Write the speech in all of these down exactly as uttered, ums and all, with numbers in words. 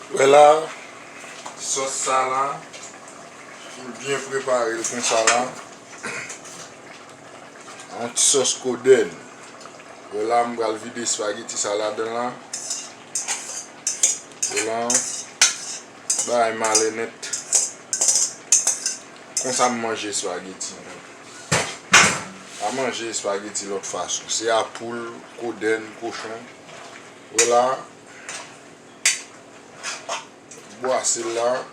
Wè la, sòs sa la, m byen prepare l konsa la. Yon ti sòs kodenn. Wè la, m pral vide espageti sa ladan la. Wè la, bagay male nèt. Konsa m manje espageti mwen. Pa manje espageti lòt fason. Se a poul, kodenn, kochon. Wè la, bwase l la.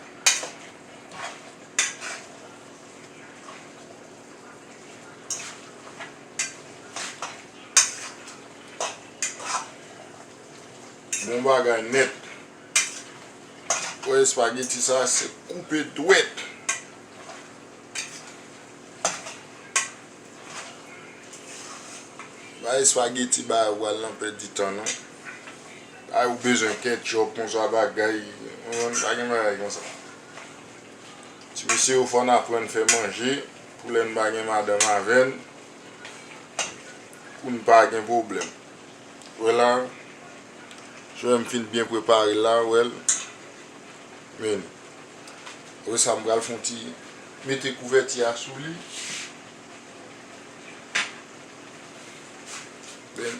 Bon bagay nèt. Wè espageti sa, se koupe dwèt. Bay espageti ba yo pral nan pèdi tan non. Bay ou bezwen ketchup, konsa bagay, ou konprann, pa gen bagay konsa. Ti mesye yo fò n aprann fè manje pou lè n pa gen madanm avè n, pou n pa gen pwoblèm. Wè la, jwè m fin byen prepare l la, wè l. Men, apre sa, m pral fè yon ti mete kouvèti a sou li. Men,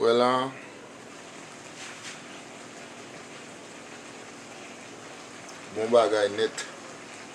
wè la. Bon bagay nèt.